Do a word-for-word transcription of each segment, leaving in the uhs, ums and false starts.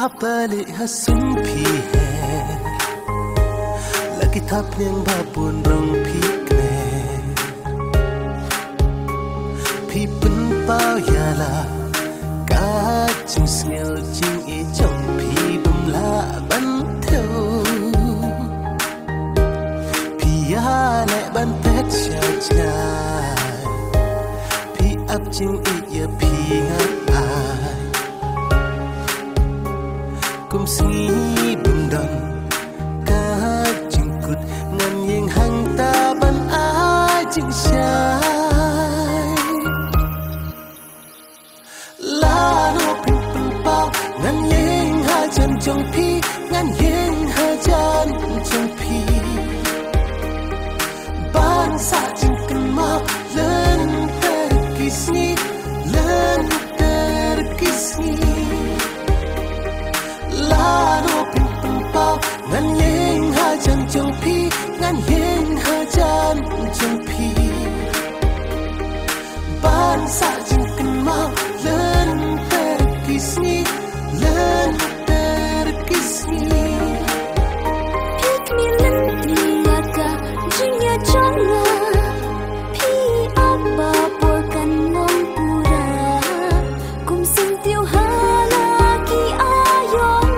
Ap bali ha sum phi her, la ki thapniang ba bun rong phi kner. Phi pynpaw ïa la ka jingsngew jingïeit jong phi, bym lah ban thew. Phi ïaleh ban phet sha jngai, phi ap jingïeit ïa phi nga ai. Kum sngi bym don ka jingkut, ngan ïeng hangta ban ai jingshai. Lano phin pynpaw, ngan ïeng hajan jong phi, ngan ïeng hajan jong phi. Ban sah jingkynmaw lynter ki sngi, lynter ki sngi. Lano phin pynpaw, ngan ïeng hajan jong phi, ngan ïeng hajan jong phi. Ban sah jingkynmaw lynter ki sngi, lynter ki sngi. Phi khmih lynti ïa ka jingïeit jong nga. Phi ap ba por kan long pura. Kum syntiew ha la ki aiom,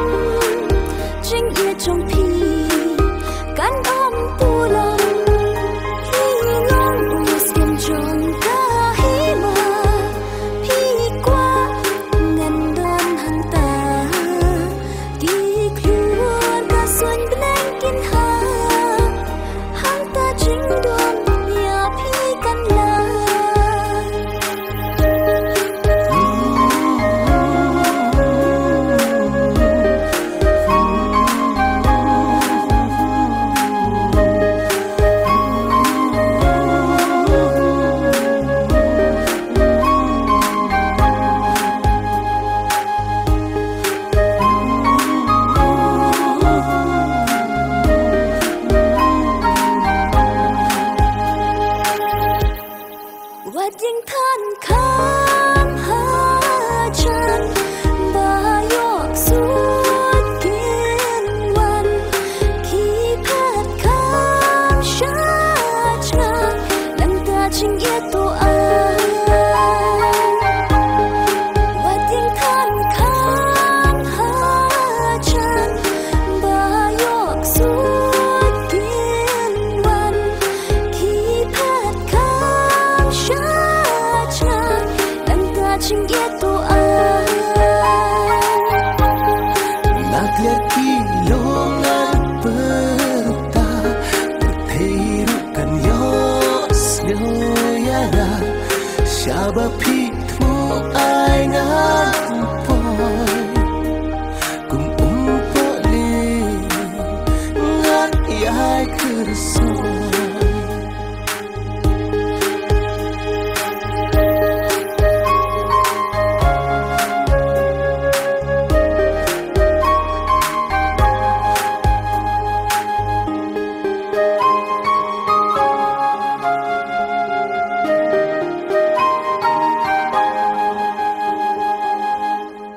jingïeit jong phi kan ym pulom. Phi long u skhem jong ka hima, phi kwah ngan don hangta. Ki khlur ka suiñ bneng kin ha, hangta jingdon ïa phi kan la. Wat ïeng than kham hajan, ba ïoh suk kin wan. Ki phet kham shah jngai, nangta jingïeit to ai. Wat ïeng than kham hajan, ba ïoh suk kin wan. Ki phet kham shah jngai, nangta jingïeit to ai. Na kliar ki longwan pyrta, pyrthei ruh kan ïohsngew ïa nga. Shaba phi thmu ai nga